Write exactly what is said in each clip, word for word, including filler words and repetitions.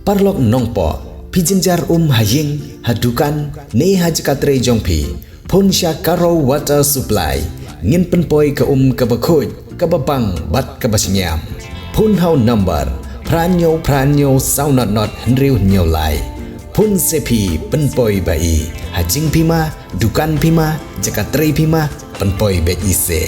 Paralok nongpoh, phi jynjar um ha ïing, ha dukan, ne ha jaka trei jong phi. Phone sha Karo Water Supply. Ngin pynpoi ka um kaba khuid, kaba bang, bad kaba shngiam. Phone ha u number phra hynñiew phra hynñiew saw not not hynriew hynñiew lai. Phone se phi pynpoi ba i. Ha jingphi ma, dukan phi ma, jaka trei phi ma, pynpoi beit i se.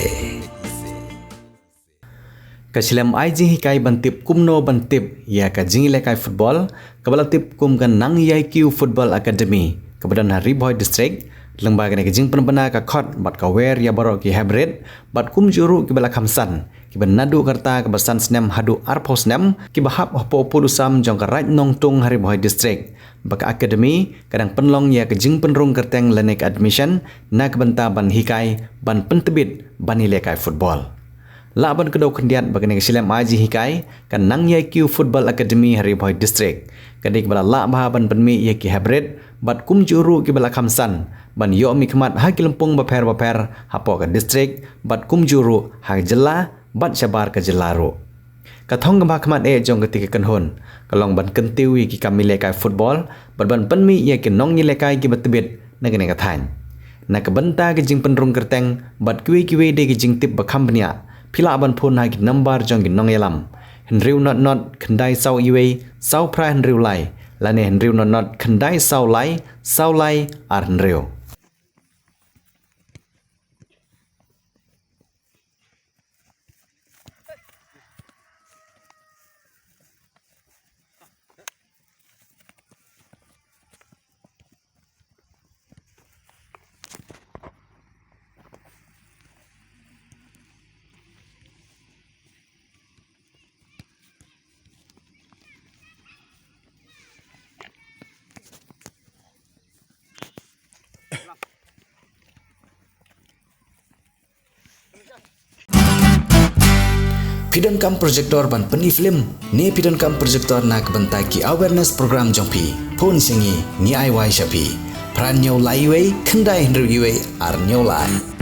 Ka shlem ai jinghikai ban tip kumno ban tip ïa ka jingïalehkai football, kaba la tip kum ka Nang Ïai Kiew Football Academy, kaba don ha Ri Bhoi District. Lyngba kane ka jingpynbna ka khot bad ka wer ïa baroh ki heprit bad kumjuh ruh kiba la kham san, kiba naduh ka rta kaba san snem haduh arphew snem, kiba hap hapoh pud u sam jong ka Raid Nongtung ha Ri Bhoi District, ba ka academy ka dang pynlong ïa ka jingpynrung kyrteng lane ka admission na ka bynta ban hikai, ban pyntbit ban ïalehkai football. Lah ban kdew khyndiat ba kane ka shlem ai jinghikai ka Nang Ïai Kiew Football Academy ha Ri Bhoi District ka dei kaba la lah bha ban pynmih ïa ki heprit bad kumjuh ruh kiba la kham san ban ïoh mihkhmat ha ki lympung bapher bapher hapoh ka district bad kumjuh ruh ha ka jylla bad shabar ka jylla ruh. Ka thong kaba khmat eh jong katei ka kynhun ka long ban kyntiew ïa ki kam ïalehkai football bad ban pynmih ïa ki nongïalehkai kiba tbit na kane ka thaiñ. Na ka bynta ka jingpynrung kyrteng bad kiwei kiwei de ki jingtip ba kham bniah, phi lah ban phone ha ki number jong ki nongïalam: hynriew not not khyndai saw iwei saw phra hynriew lai lane hynriew not not khyndai saw lai saw lai ar hynriew. Phi donkam projector ban pyni film ne phi donkam projector na ka bynta ki awareness program jong phi? Phone sha ngi, ngi ai wai sha phi. Phra hynñiew lai iwei khyndai hynriew iwei ar hynñiew lai.